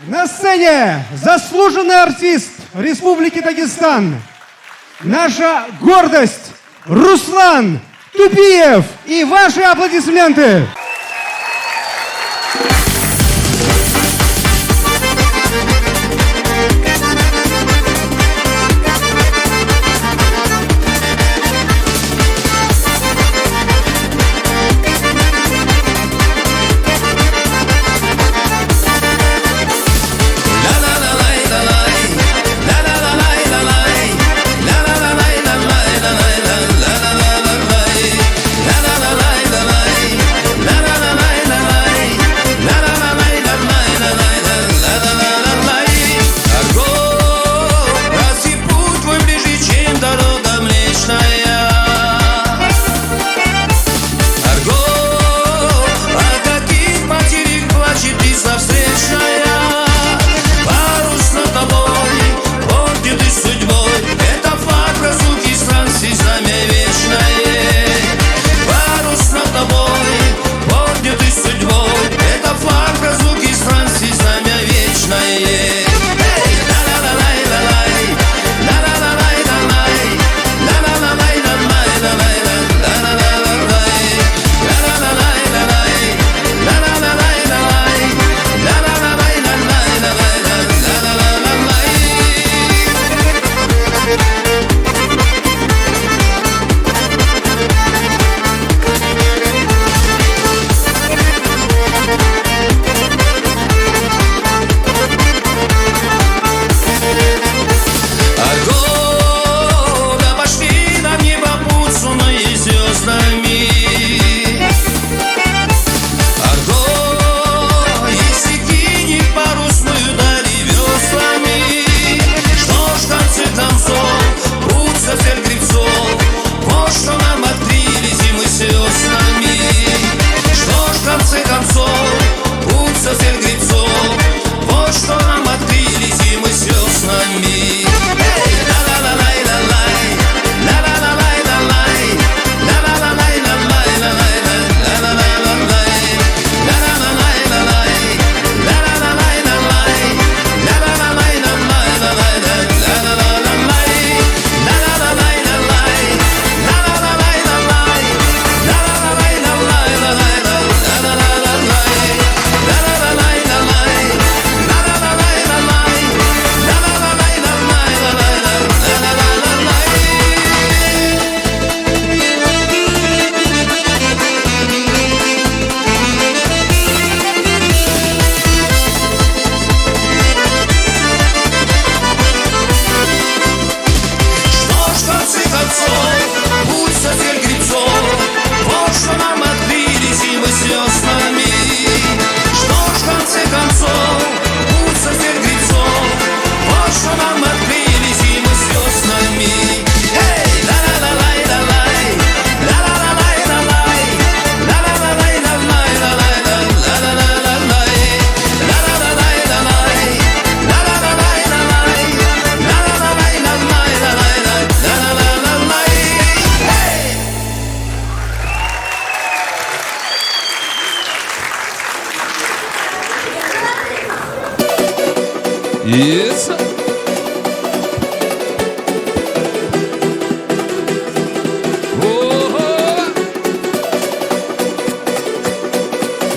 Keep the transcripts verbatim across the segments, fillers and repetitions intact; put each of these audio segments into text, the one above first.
На сцене заслуженный артист Республики Дагестан, наша гордость, Руслан Тупиев. И ваши аплодисменты. Арго, разве путь твой ближе, чем дорога Млечная? Арго, а каких материк плачет Висловстречная? Парус над тобой, поднятый судьбой, это флаг разлуки стран, сей знамя вечное. Парус над тобой, поднятый судьбой, это флаг разлуки стран, сей знамя вечное. Арго, да пошли на небо путь с луной и звёздами. Арго, если кинет парусную даль и вёслами, что ж, в конце концов, путь со всех гребцов, вот что нам открыли зимы с вёснами. Что ж, в конце концов, путь со всех гребцов, вот что нам открыли зимы с вёснами. Что ж, в конце концов, путь со всех гребцов, вот что нам открыли зимы с вёснами. Что ж, в конце концов, путь со всех гребцов, вот что нам открыли зимы с вёснами. Эй, ла-ла-ла-лай-ла-лай, ла-ла-ла-лай-ла-лай, ла-ла-ла-лай-ла-лай, ла-ла-ла-ла-лай. Yes. Ого!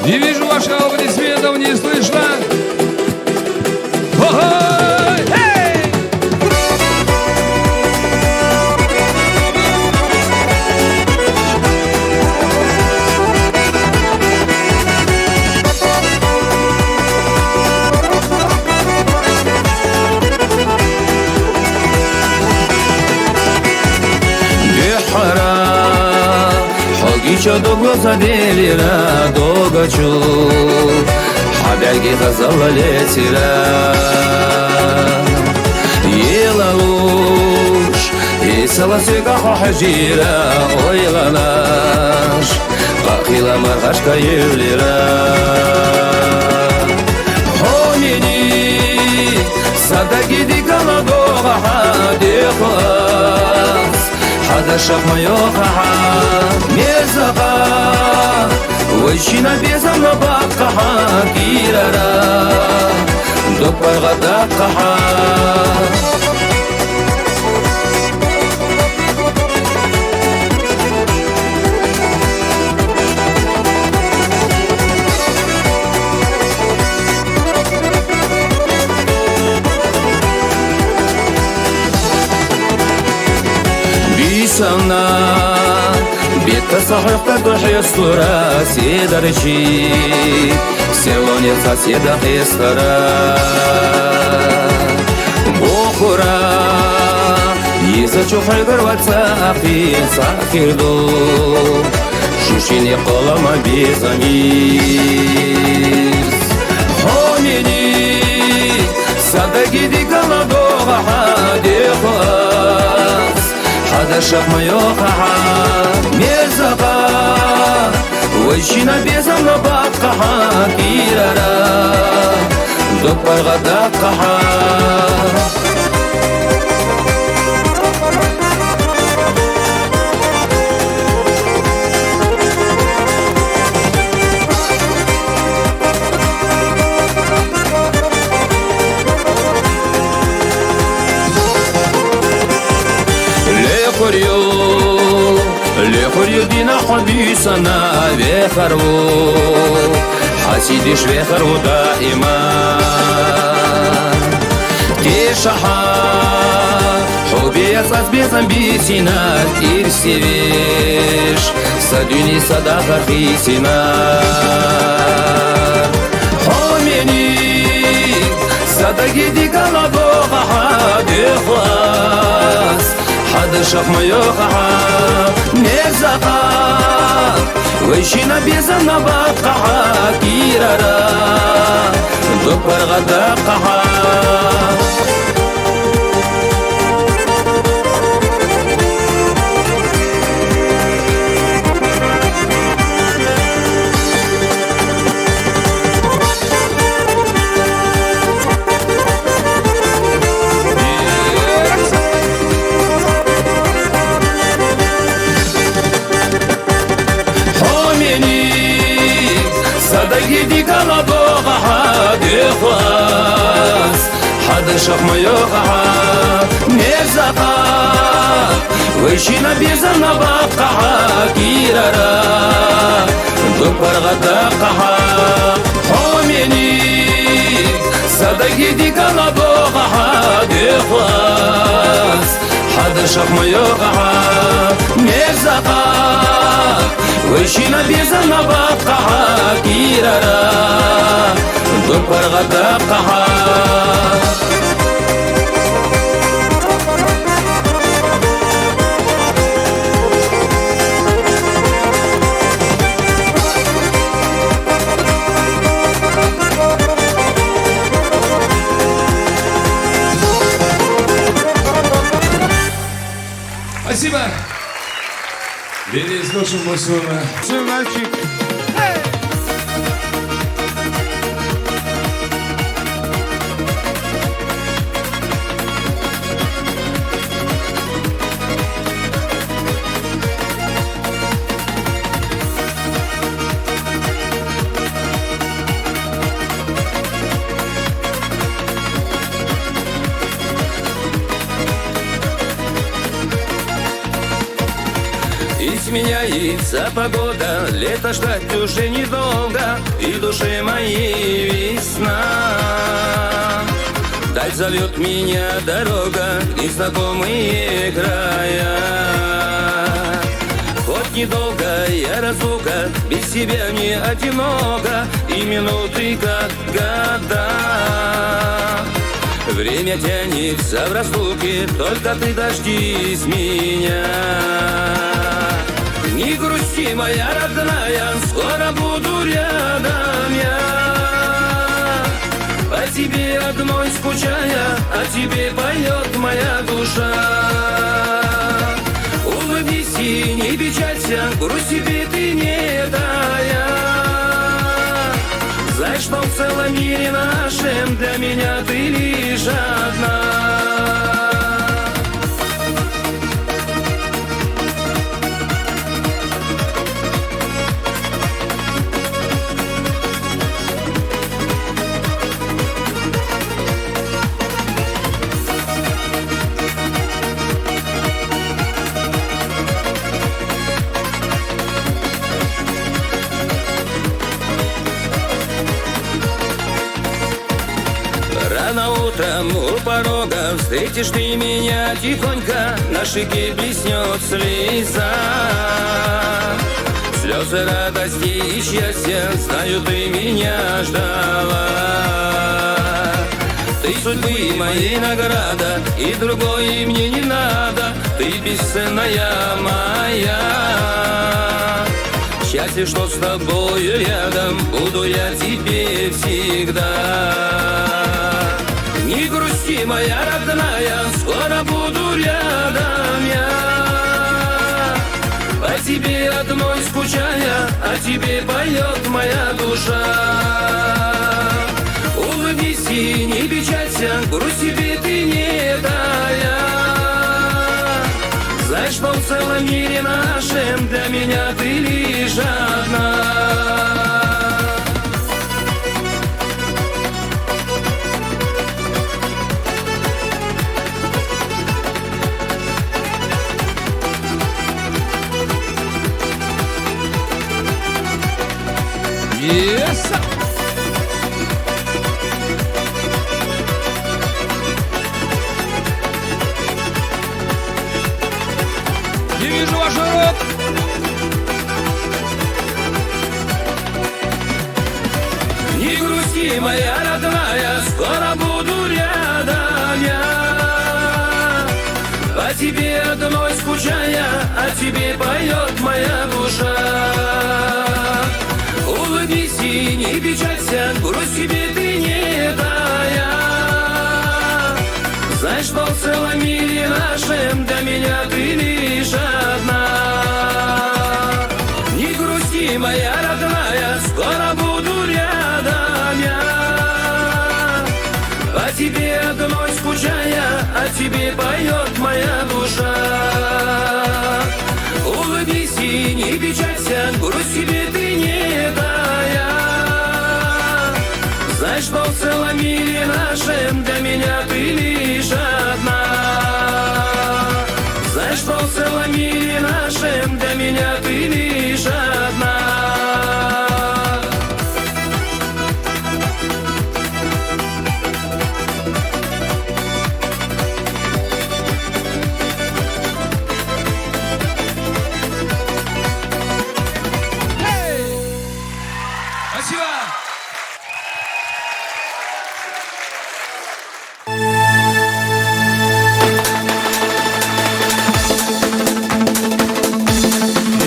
Не вижу ваших аплодисментов, не слышно. Ого! Эй! ДухӀра, хӀу гича дугла ца делира дугачу, хӀябалги гъазалла лецира. Ила луш, исала секӀа хӀу хӀежира, ойланаш, къакъила маргӀаш кайилира. ХӀу мини садаги дигала дугӀа хӀядихъас, хӀядашахъ майохъа хӀя мезака, вайшина безамна бахъа хӀя кирара. Паргъатакъ хьа. Бисана, бетта сахьухта духьестура, седарчи, селонеца седа хестара. Бохура, иза чухайгар ваца ахи сахирду. Шушини къолама безамис. Хомини, садаги дигала догъа хадехас. Хьада шахмайо хахьа, мерзака. Вайшина безамна бакъа хьа кирара. Дупаргъа дакъа хьа. Лехурю, лехурю дина хьобисана вехару. Хасидиш вехару даима. Тешаха, хьобия цас безам бисина, ирсивиш, садуни садаха хисина. Хомени, садаги дигала богъа хьа дехвас. Хьада шахмайо хахьа, мерзака. Вайшина безамна бакъа хьа кирара. Дупаргъа дакъа хьа. Хомени, садаги дигала богъа хьа дехвас. Хьада шахмайо хахьа, мерзака. Вайшина безамна бакъа хьа кирара. Дупаргъа дакъа хьа. Хомени, садаги дигала богъа хьа дехвас. Хьада шахмайо хахьа, мерзака. Вайшина безамна бакъа хьа кирара. Дупаргъа дакъа хьа. Спасибо. Березкошев Мусуна. Мальчик. Изменяется погода, лето ждать уже недолго, и в душе моей весна. Даль зовет меня дорога, незнакомые края. Хоть недолгая разлука, без тебя мне одиноко, и минуты как года. Время тянется в разлуке, только ты дождись меня. Не грусти, моя родная, скоро буду рядом я. По тебе одной скучая, о тебе поет моя душа. Улыбнись и не печалься, грусть тебе ты не тая. Знай, что в целом мире нашем для меня ты лишь одна. Рано утром у порога встретишь ты меня тихонько, на щеке блеснет слеза. Слезы радости и счастья, знаю, ты меня ждала. Ты судьбы моей награда, и другой мне не надо, ты бесценная моя. Счастье, что с тобой рядом, буду я тебе всегда. Не грусти, моя родная, скоро буду рядом я. По тебе одной скучая, о тебе поет моя душа. Улыбнись и не печалься, грусть себе ты не тая. Знаешь, что в целом мире нашем для меня ты лишь одна. Yes! Не вижу ваших рук! Не грусти, моя родная, скоро буду рядом я. По тебе одной скучая, о тебе поет моя душа. Улыбнись и не печалься, грусть себе ты не тая. Знаешь, что в целом мире нашем для меня ты лишь одна. Не грусти, моя родная, скоро буду рядом я. По тебе одной скучая, о тебе поет моя душа. Улыбнись и не печалься, грусть себе ты не тая. Знаешь, что в целом мире нашем для меня ты лишь одна. Знаешь, что в целом мире нашем для меня ты лишь одна. Спасибо!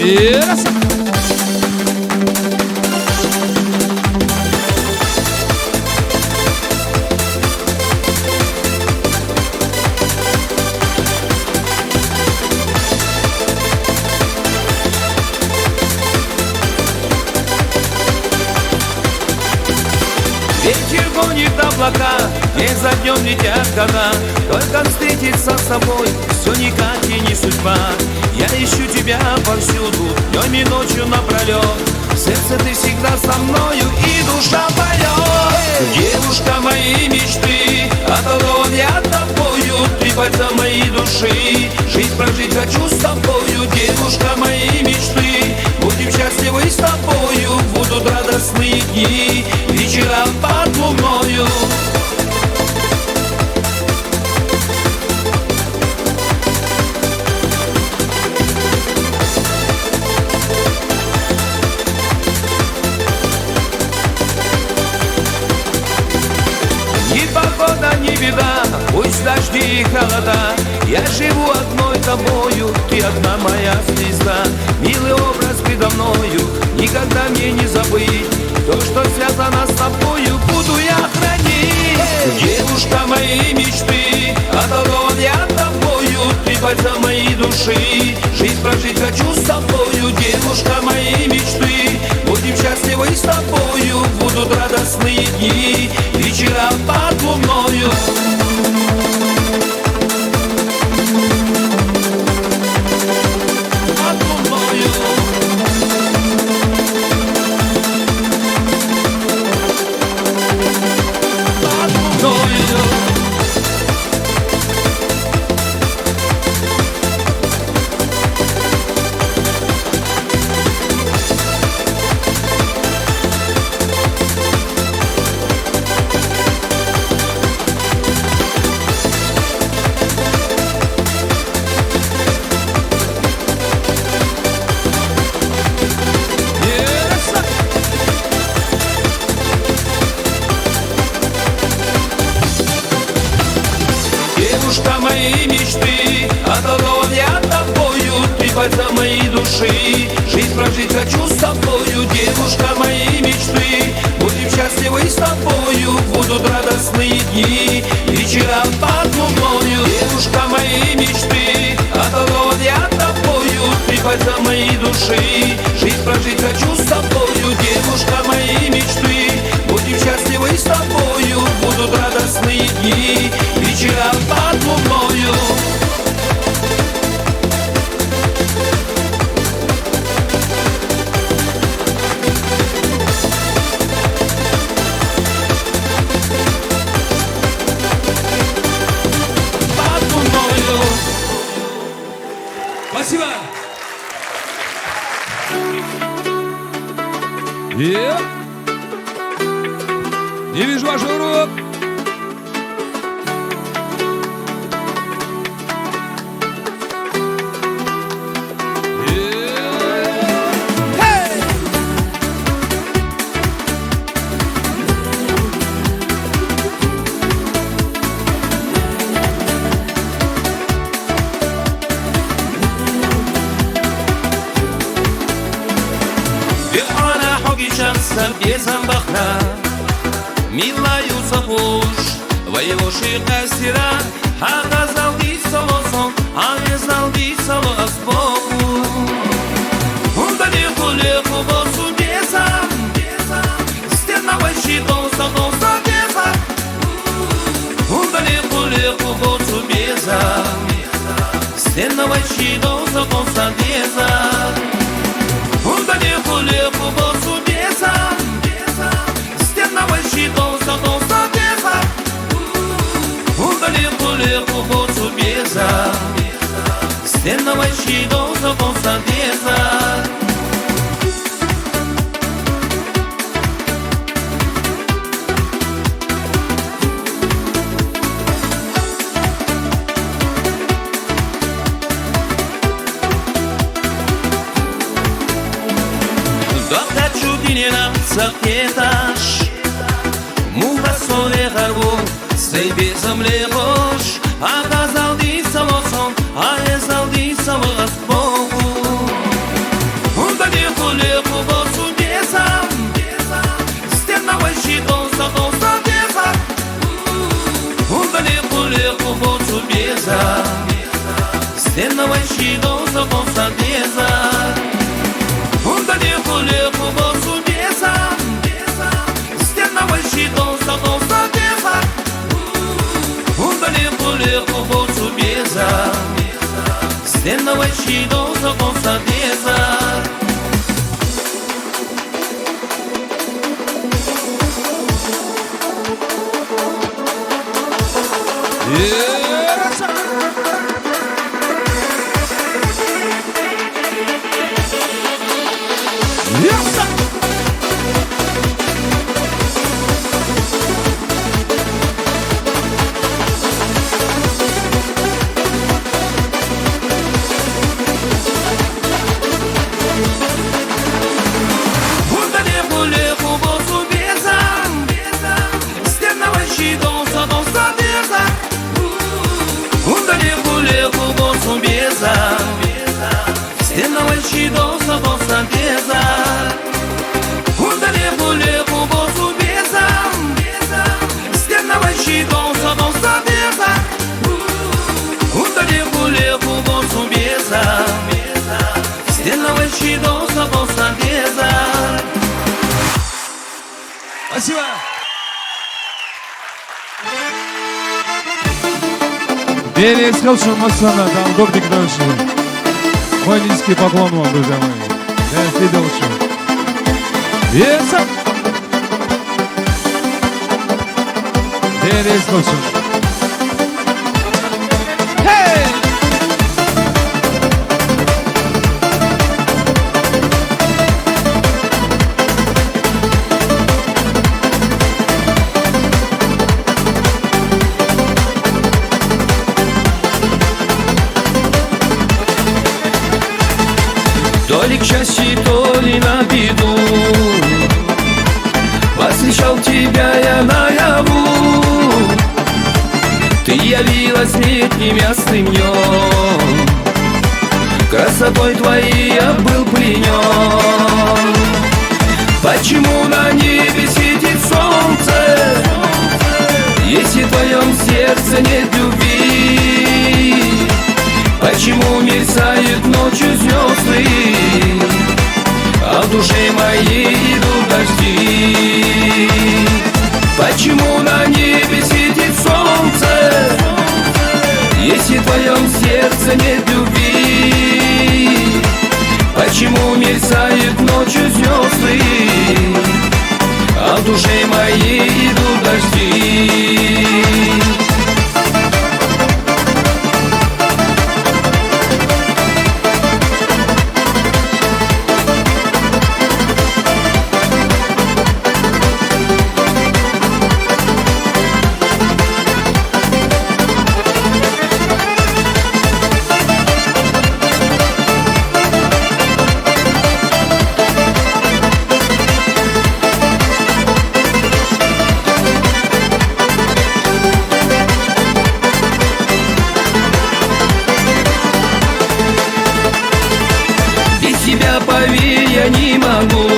И раз. Ветер гонит облака, день за днем летят года. Только встретиться с тобой все никак и не судьба. Я ищу тебя повсюду, днем и ночью напролет. В сердце ты всегда со мною, и душа поет. Девушка моей мечты, околдован я тобою. Ты бальзам моей души, жизнь прожить хочу с тобою. Девушка моей мечты, будем счастливы с тобою. Будут радостные дни, вечера под луною. Ни погода, ни беда, пусть дожди и холода. Я живу одной тобою, ты одна моя звезда. Милый образ предо мною, никогда мне не забыть. То, что связано с тобою, буду я хранить. Девушка моей мечты, околдован я тобою. Ты бальзам моей души, жизнь прожить хочу с тобою. Девушка моей мечты, будем счастливы с тобою. Будут радостные дни, вечера под луною. Под луною. Под луною. Девушка моей мечты, околдован я тобою, ты пальцем моей души. Жизнь прожить хочу с тобою, девушка моей мечты. Будем счастливы с тобою, будут радостные дни, вечера под луною. Девушка моей мечты, околдован я тобою, ты пальцем моей души. Жизнь прожить хочу с тобою, девушка моей мечты. Будем счастливы с тобою, будут радостные дни, вечера под луною. Под луною. Спасибо. Е. Не вижу ваших рук. Бир ана хокичан сар безам бахна, милаю сапуш, вай воши касира, хагазал ди солосон, авезал ди соло асбоку. Ундали хуле хубосу безам, стена вай ши доса доса безам. Ундали хуле хубосу безам. Стена вай ши доса доса безам. Ундали хуле хубосу безам. Стена вай ши доса доса безам. Ундали хуле хубосу безам. Стена вай ши доса доса безам. Дахта чудинена сакеташ, муга соле гарву, сей безам ле хош, агазал ди салосон, аезал ди салоас богу. Ундали хуле хубосу безам, стена вай ши доса доса безам. Ундали хуле хубосу безам. Стена вай ши доса доса безам. Ундали хуле хубосу безам. Стена вай ши доса доса безам. Ундали хуле хубосу безам. Стена вай ши доса доса безам. Ундали хуле хубосу безам. Стена вай ши доса доса безам. Ундали хуле хубосу безам. Стена вай ши доса доса безам. Ундали хуле хубосу безам. Стена вай ши доса доса безам. Ундали хуле хубосу безам. Стена вай ши доса доса безам. Спасибо. Берес халчун масана, там гопник дальше. Мой низкий поклон вам, друзья мои. Берес халчун. Берес халчун. То ли к счастью, то ли на беду, повстречал тебя я наяву. Явилась летним ясным днём, красотой твоей я был пленён. Почему на небе светит солнце, если в твоём сердце нет любви? Почему мерцают ночью звёзды, а в душе моей идут дожди? Почему на небе светит солнце, если в твоём сердце нет любви? Почему мерцают ночью звёзды, а в душе моей идут дожди? Без тебя, поверь, я не могу.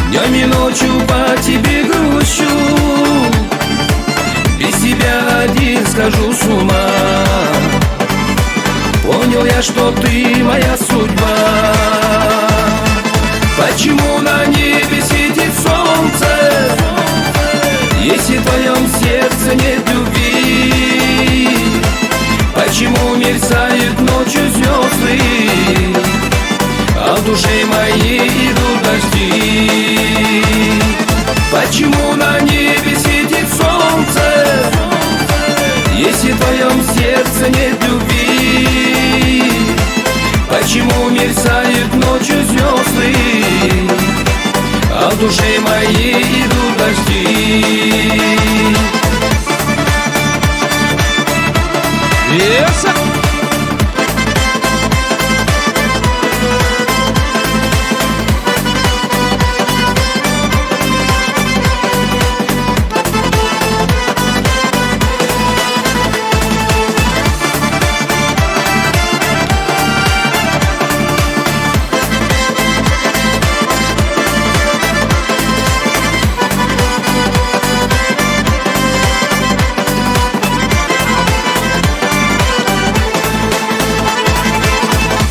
Днём и ночью по тебе грущу. Без тебя один схожу с ума. Понял я, что ты моя судьба. Почему на небе светит солнце, если в твоём сердце нет любви? Почему мерцают ночью звёзды, а в душе моей идут дожди? Почему на небе светит солнце, если в твоём сердце нет любви? Почему мерцают ночью звёзды, а в душе моей идут дожди? Yes.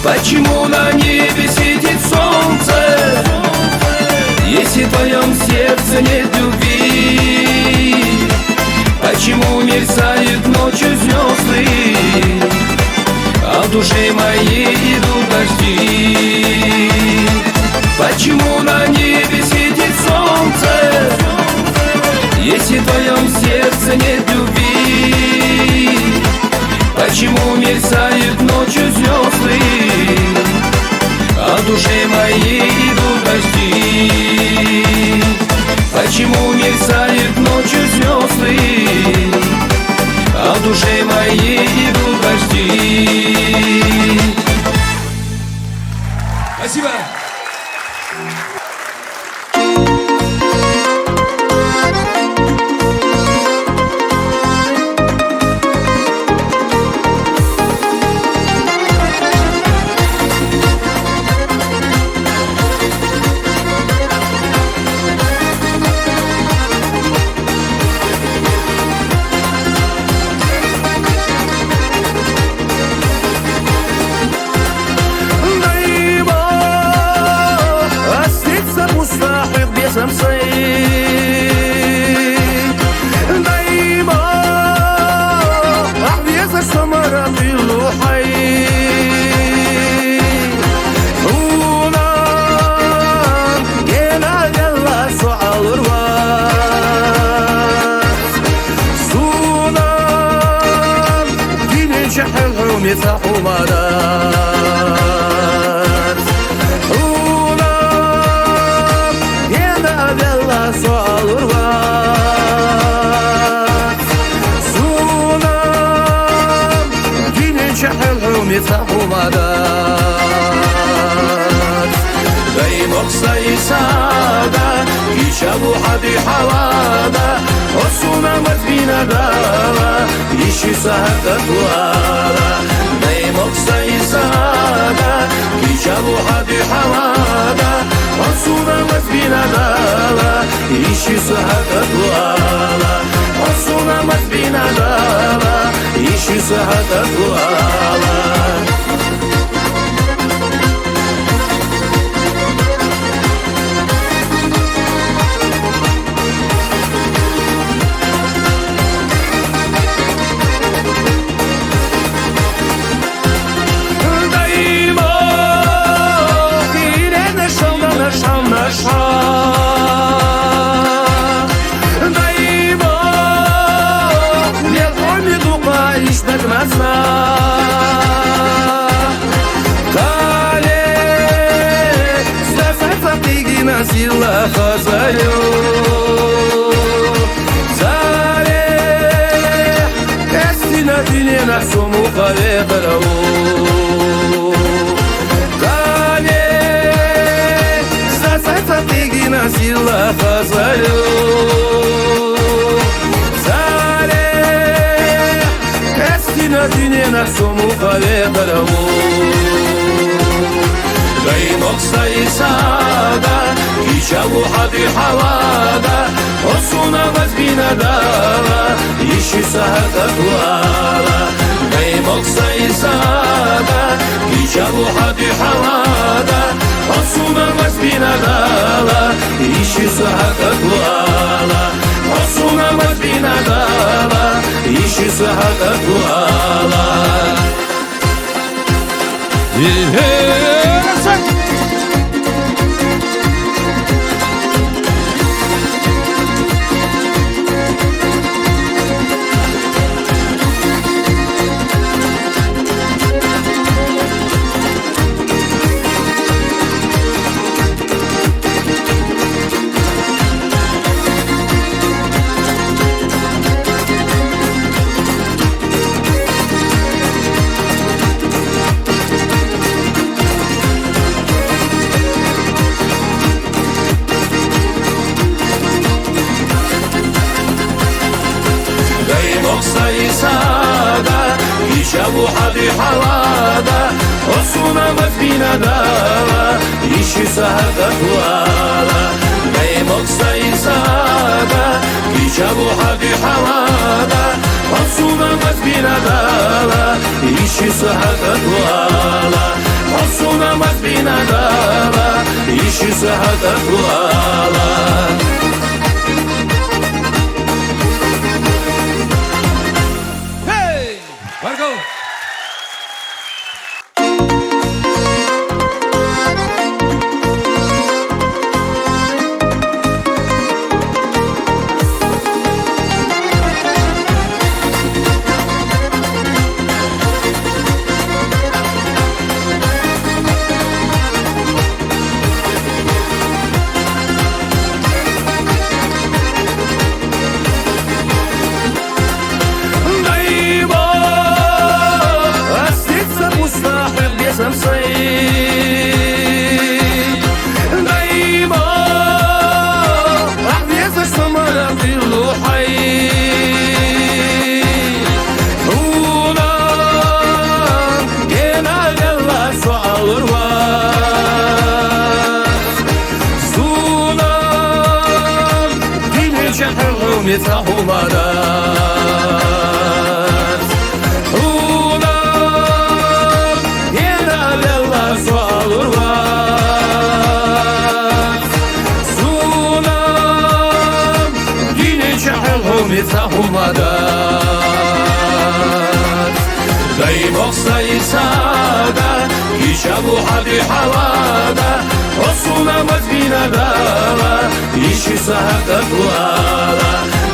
Почему на небе светит солнце, если в твоём сердце нет любви? Почему мерцают ночью звёзды, а в душе моей идут дожди? Почему на небе светит солнце, если в твоём сердце нет любви? Почему мерцают ночью звёзды, а в душе моей идут дожди? Почему мерцают ночью звёзды, а в душе моей идут дожди? Спасибо. Даймо, аслица пуста хьуьх безам сай. Даймо, ахь везаш со маракъ виллу хьай. Хьуна гена велла со Ӏалур вац. Сунам динен чехьел хьу мецахь хьу ма дац. Хьунам гена велла со Ӏалур вац. Сунам динен чехьел хьу мецахь хьу ма дац. Даймохь са Исада, кийча ву хьан дуьхьалда, хьо суна маз бинадала, иши сагьататла ала. Даймокса исада, кичалу гьади гьалада, осу намаз бинадала, иши сагьататла ала. Осу намаз бинадала, иши сагьататла ала. Даймо, ирена шалдана шамнаша. Даймо, леломи дука иштагнаса. Кале, сасай факъигина сила хазаю. Зале, эсина динена суму каве карау. Кале, сасай факъигина сила хазаю. Зале, эсина динена суму каве карау. Даймокса исада, кичалу гьади гьалада, осу намаз бинадала, иши сагьататла ала. Даймокса исада, кичалу гьади гьалада, осу намаз бинадала, иши сагьататла ала. Осу намаз бинадала, иши сагьататла ала. Даймокса исада, кичалу гьади гьалада, осу намаз бинадала, иши сагьататла ала. Даймокса исада, кичалу гьади гьалада, осу намаз бинадала, иши сагьататла ала. Осу намаз бинадала, иши сагьататла ала. Гьей! Баркалла! Даймо, астица мустагьикъ бесамсай. Даймо, агьвеза самара дилу гьай. Гьуна, гена гела суал урва. Зулам, динче гьуми цагьумада. Гьуна, гена лела суал урва. Зулам, динче гьуми цагьумада. Даймокса исада, кичалу гьади гьалада, осу намаз бинадала, иши сагьататла ала.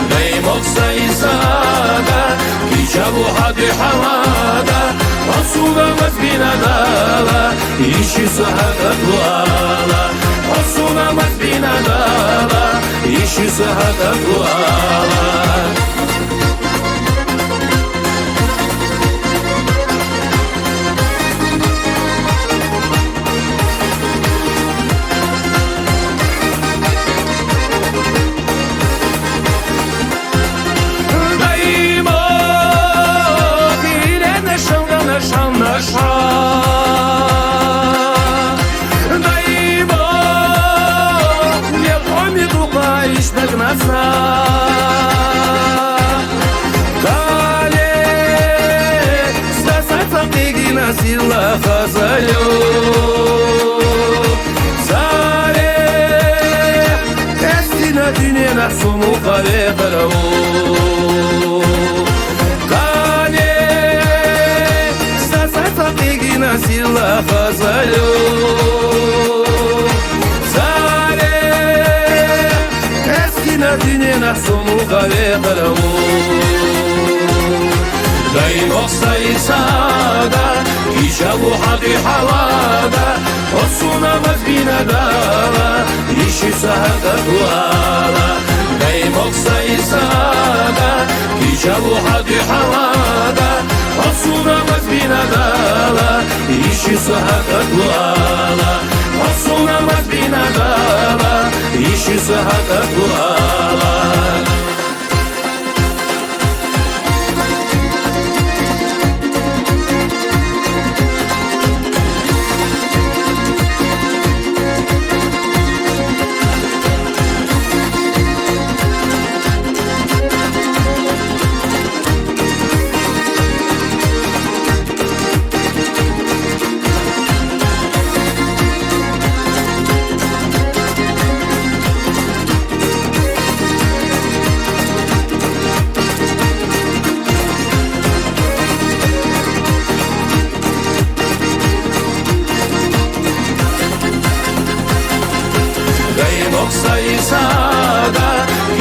Даймокса исада, кичалу гьади гьалада, осу намаз бинадала, иши сагьататла ала. Осу намаз бинадала, иши сагьататла ала. Силла хазалю. Заре, эстина дунена суму каве караву. Кане, са са са кегина силла хазалю. Заре, эстина дунена суму каве караву. Даймокса исада, кича вухаби халада, осуна мазбина дала, иши сахата туала. Даймокса исада, кича вухаби халада, осуна мазбина дала, иши сахата туала. Осуна мазбина дала, иши сахата туала. Гай мокса исада,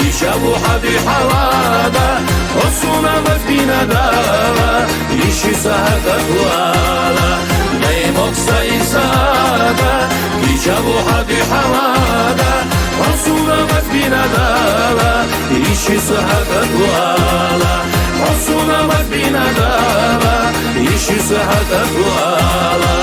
ишабу хаби халада, осуна мазбина дала, иши сахата туала. Гай мокса исада, ишабу хаби халада, осуна мазбина дала, иши сахата туала. Осуна мазбина дала, иши сахата туала.